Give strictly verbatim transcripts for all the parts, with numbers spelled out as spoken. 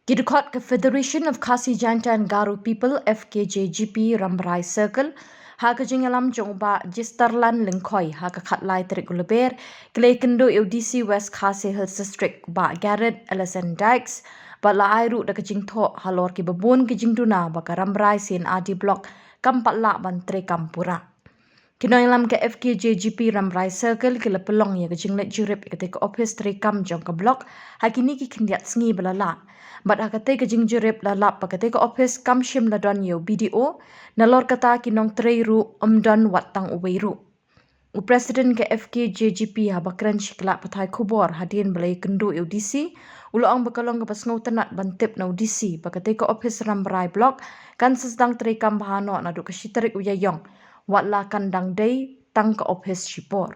Ki dkhot ka Federation of Khasi Jaintia and Garo People, F K J G P, Rambrai Circle, ha ka jingïalam jong u Bah Jisterland Lyngkhoi, ha ka khatlai tarik u Lber, ki la ïakynduh ïa u D C West Khasi Hills District, Bah Garod Alison Dykes, bad la ai ruh da ka jingthoh halor kiba bun ki jingduna ba ka Rambrai C and R D Block kam pat lah ban treikam pura. Ki nongïalam ka F K J G P Rambrai Circle ki la pynlong ïa ka jingleit jurip ïa katei ka ophis treikam jong ka block ha kine ki khyndiat sngi ba la leit. Bad ha katei ka jingjurip la lap ba katei ka ophis kam shym la don ïa u B D O, nalor kata ki nongtrei ruh ym don wat tang uwei ruh. U President ka F K J G P haba kren sha ki lad pathai khubor hadien ba la ïakynduh ïa u D C, u la ong ba ka long kaba sngewtynnat ban tip na u D C ba katei ka ophis Rambrai Block kan sa sdang treikam bha noh naduh ka shi tarik u Ïaïong, wat la kan dang dei tang ka ophis shipor.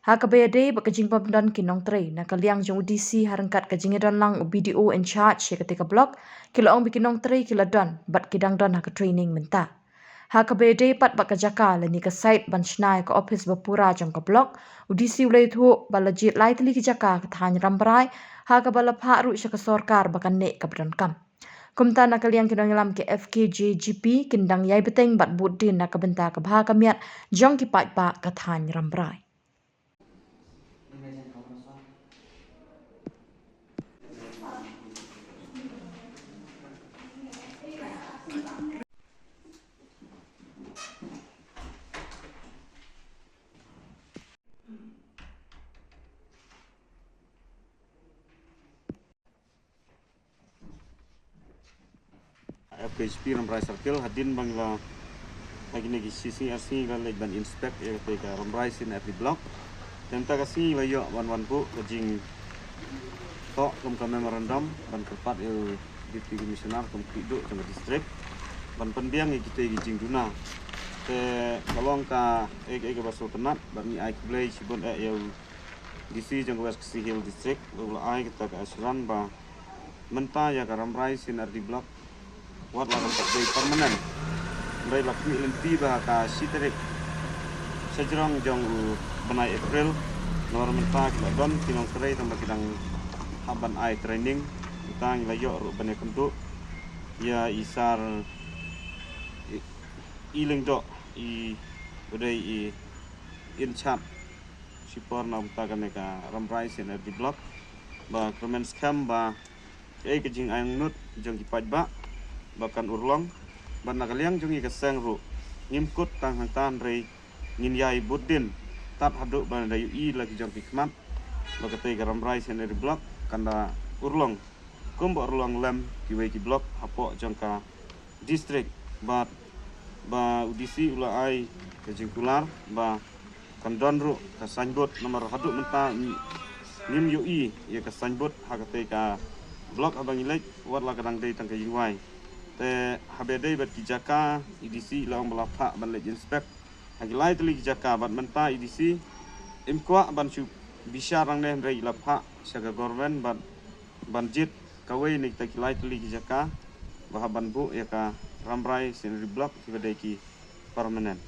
Ha kaba ïadei bad ka jingbym don ki nongtrei na ka liang jong u D C ha ryngkat ka jingïadon lang u B D O in charge ïa katei ka block, ki la ong ba ki nongtrei ki la don bad ki dang don ha ka training mynta. Ha kaba ïadei pat bad ka jaka lane ka site ban shna ïa ka ophis ba pura jong ka block, u D C u la ïathuh ba la jied lai tylli ki jaka ha ka thaiñ Rambrai, ha kaba la phah ruh sha ka sorkar ba kan leh kaba donkam. Kumta na ka liang ki nongïalam ka F K J G P kin dang ïai bteng bad bud dien na ka bynta ka bha ka miat jong ki paidbah ka thaiñ Rambrai. F K J P Rambrai Circle, hadien ba ngi la, ha kine ki shi sngi ar sngi la leit ban inspect ïa katei ka Rambrai C and R D Block. Te mynta ka sngi la ïoh ban wan buh ka jingthoh kum ka memorandum ban kyrpad ïa u Deputy Commissioner kum khlieh duh jong ka district ban pynbiang ïa kitei ki jingduna. Te ka long kaei kaei kaba sngewtynnat bad ngi ai khublei shibun eh ïa u D C jong ka West Khasi Hills District, u la ai kata ka assurance ba mynta ïa ka Rambrai C and R D Block wat la kan dei permanent. Hynrei la khmih lynti ba ha ka shi tarik shajrong jong u bnai April, namar mynta ki la don ki nongtrei tang ba ki dang hap ban ai training. Mynta ngi la ïoh ruh ban ïakynduh ïa i Sar i, i Lyngdoh, i, u dei i in charge shipor na bynta kane ka Rambrai C and R D Block, ba kyrmen skhem ba kaei ka jingangnud jong ki paidbah ba kan urlong. Bad na ka liang jong ngi ka seng ruh ngim kut tang hangta, hynrei ngin ïai bud dien tad haduh ba da ïohi la ki jong ki khmat ba katei ka Rambrai C and R D Block kan da urlong kumba urlong lem kiwei ki block hapoh jong ka district. Bad ba u D C u la ai ka jingkular ba kan don ruh ka signboard, namar haduh mynta ngi, ngim ïohi ïa ka signboard ha katei ka block haba ngi leit, wat la ka dang dei tang ka ïingwai. Te haba dei bad ki jaka, i D C i la ong ba la phah ban leit inspect ha ki lai tylli ki jaka, bad mynta i D C im kwah ban shu bishar nangne, hynrei i la phah sha ka government bad ban jied kawei na kita ki lai tylli ki jaka ba hap ban buh ïa ka Rambrai C and R D Block kiba dei ki permanent.